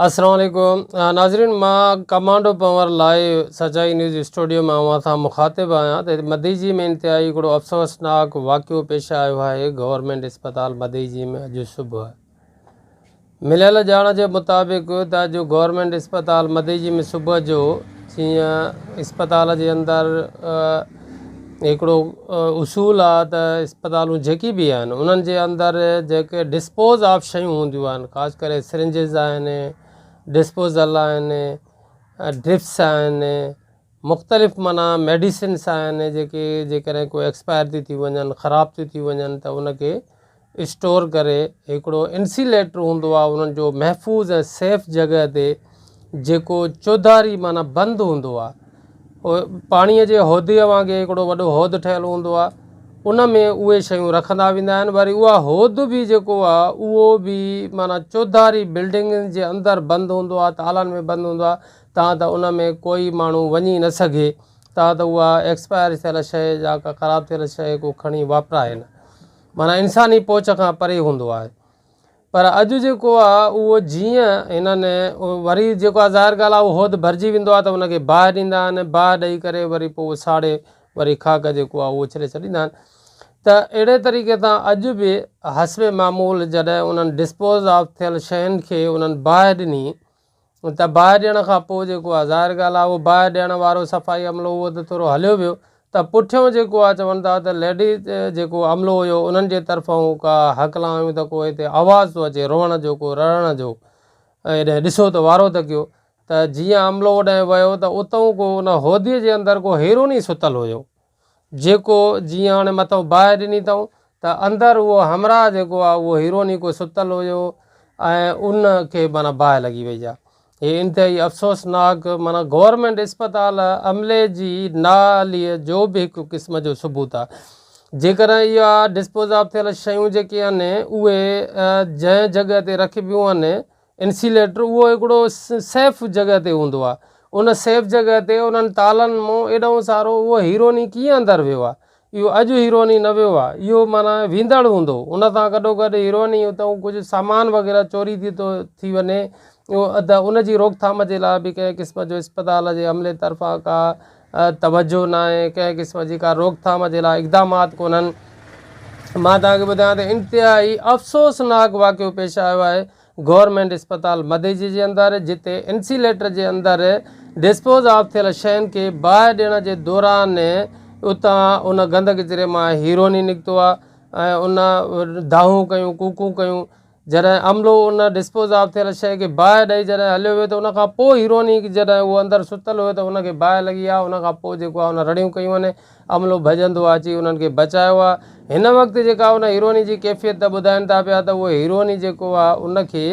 السلام عليڪم ناظرين مان ڪمانڊو پنور لاء سچائي نيوز اسٽوڊيو مان اوهان سان مخاطب آهيان ته مديجي ۾ انتهائي هڪڙو افسوسناڪ واقعو پيش آيو آهي گورنمينٽ اسپتال مديجي ۾ اڄ صبح مليل ڄاڻ جي مطابق ته اڄ گورنمينٽ اسپتال مديجي ۾ صبح جو جيئن اسپتال جي اندر هڪڙو اصول آ ته اسپتالون جيڪي به آهن انهن جي اندر جيڪي ڊسپوز آف شيون هونديون آهن خاص ڪري سرنجز آهن ڊسپوزل آهن ڊرپس آهن مختلف معنيٰ ميڊيسنس آهن جيڪي جيڪڏهن ڪو ايڪسپائر ٿي ٿي وڃن خراب ٿي ٿي وڃن ته ان کي اسٽور ڪري هڪڙو انسيليٽر هوندو آهي انهن جو محفوظ ۽ سيف جڳهه تي جيڪو چوڌاري معنيٰ بند هوندو آهي پاڻيء جي هوديء وانگي هڪڙو وڏو هود ٺهيل هوندو آهي ان ۾ اهي شيون رکندا ويندا آهن وري اها هود به جيڪو آهي اهو به معنيٰ چوڌاري بلڊنگن جي اندر بند هوندو آهي تالن ۾ بند هوندو آهي تان ته ان ۾ ڪوئي ماڻهو وڃي نه سگهي تان ته اها ايڪسپائر ٿيل شيء يا ڪا خراب ٿيل شيء ڪو کڻي واپرائي نه معنيٰ انساني پهچ کان پري هوندو آهي پر اڄ جيڪو آهي اهو جيئن هنن وري جيڪو آهي ظاهر ڳالهه آهي اهو هود ڀرجي ويندو آهي ته ان کي باهه ڏيندا آهن باهه ڏئي ڪري وري پوء اهو ساڙي وري خاڪ جيڪو آهي اهو اڇلي ڇڏيندا آهن ته اهڙي طريقي سان اڄ به حسب معمول جڏهن انهن ڊسپوز آف ٿيل شين کي انهن باهه ڏني ته باهه ڏيڻ کان پوء جيڪو آهي ظاهر ڳالهه آهي اهو باهه ڏيڻ وارو صفائي عملو اهو ته ٿورو هليو ويو ته پٺيون جيڪو آهي چون ٿا ته ليڊيز جيڪو عملو هيو انهن جي طرفان ڪا هڪلان هيون ته ڪو هتي آواز ٿو اچي روئڻ جو ڪو رڙڻ جو هيڏانهن ڏسو ته وارو تڪيو ته جيئن عملو اوڏانهن ويو ته اتئون ڪو ان هوديء جي اندر ڪو هيروني ستل هيو جيڪو جيئن هاڻي مٿئون باهه ڏني اٿئون ته اندر اهو همراهه جيڪو آهي اهو هيروني ڪو ستل هيو ۽ ان کي معنيٰ باهه لڳي وئي آهي. هي انتهائي افسوسناڪ معنيٰ گورنمينٽ اسپتال عملي جي نااهليء جو به هڪ قسم جو ثبوت آهي. جيڪڏهن اها ڊسپوز آف ٿيل شيون جيڪي آهن اهي جنهن جڳهه تي رکبيون آهن انسيليٽر اهو هڪڙو سيف جڳهه تي هوندو آهي ان سيف جڳهه تي انهن تالن مون ايڏو سارو اهو هيروني ڪيئن اندر ويو آهي اهو اڄ هيروني نه ويو آهي اهو معنيٰ ويندڙ هوندو ان سان گڏو گڏ هيروني اتان ڪجهه سامان وغيره چوري ٿي ٿو ٿي وڃي اهو ته ان جي روڪٿام جي لاء به ڪنهن قسم جو اسپتال جي عملي طرفان ڪا توجهه ناهي ڪنهن قسم جي ڪا روڪٿام جي لاء اقدامات ڪونهن مان توهان کي ٻڌايان ته انتهائي افسوسناڪ واقعو پيش آيو آهي گورنمينٽ اسپتال مديجي جي اندر جتي انسيليٽر جي اندر ڊسپوز آف ٿيل شين کي باهه ڏيڻ جي دوران اتان ان گند ڪچري مان هيروني نڪتو آهي ۽ ان دانهون ڪيون ڪوڪون ڪيون جڏهن عملو ان ڊسپوز آف ٿيل شيء کي باهه ڏئي جڏهن هليو ويو ته ان کان پوء هيروني جڏهن اهو اندر ستل هيو ته ان کي باهه لڳي آهي ان کان پوء جيڪو آهي ان رڙيون ڪيون آهن عملو ڀڄندو اچي انهن کي بچايو آهي هن وقت جيڪا ان هيروني جي ڪيفيت ته ٻڌائن ٿا پيا ته اهو هيروني جيڪو آهي ان کي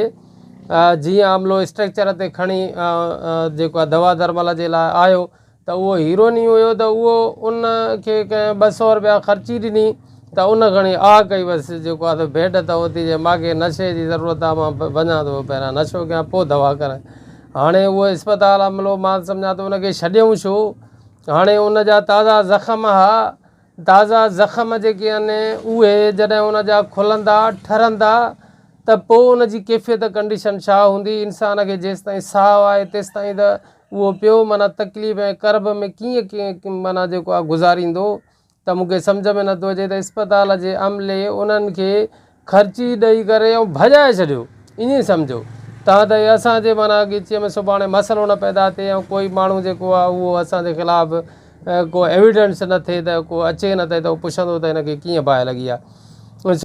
جيئن عملو اسٽرڪچر تي کڻي جيڪو آهي دوا درمل جي لاء آيو ته اهو هيروني هيو ته اهو ان کي ڪنهن 200 رپيا خرچي ڏني ته ان کڻي آه ڪئي بس جيڪو آهي سو ڀيٽ ته اتي جي مان کي نشي جي ضرورت آهي مان وڃان ٿو پهريان نشو ڪيان پوء دوا ڪرايان هاڻي اهو اسپتال عملو مان سمجهان ٿو ان کي ڇڏيئون ڇو هاڻي ان جا تازا زخم ها تازا زخم جيڪي آهن اهي جڏهن ان جا کلندا ٺرندا ته پوء ان جي ڪيفيت ڪنڊيشن ڇا هوندي انسان کي جيستائين ساهه آهي تيستائين ته اهو پيو معنيٰ تڪليف ۽ ڪرب ۾ ڪيئن ڪيئن معنيٰ جيڪو آهي گذاريندو ته مون کي سمجهه ۾ نٿو اچي ته اسپتال جي عملي انهن کي خرچي ڏئي ڪري ۽ ڀڄائي ڇڏيو ائين سمجهو تان ته اسان جي معنيٰ ڳچيء ۾ سڀاڻي مسئلو نه پيدا ٿئي ۽ ڪوئي ماڻهو جيڪو آهي اهو اسان جي خلاف ڪو ايويڊنس نه ٿئي ته ڪو اچي نه ته اهو پڇندو ته هن کي ڪيئن باهه لڳي آهي.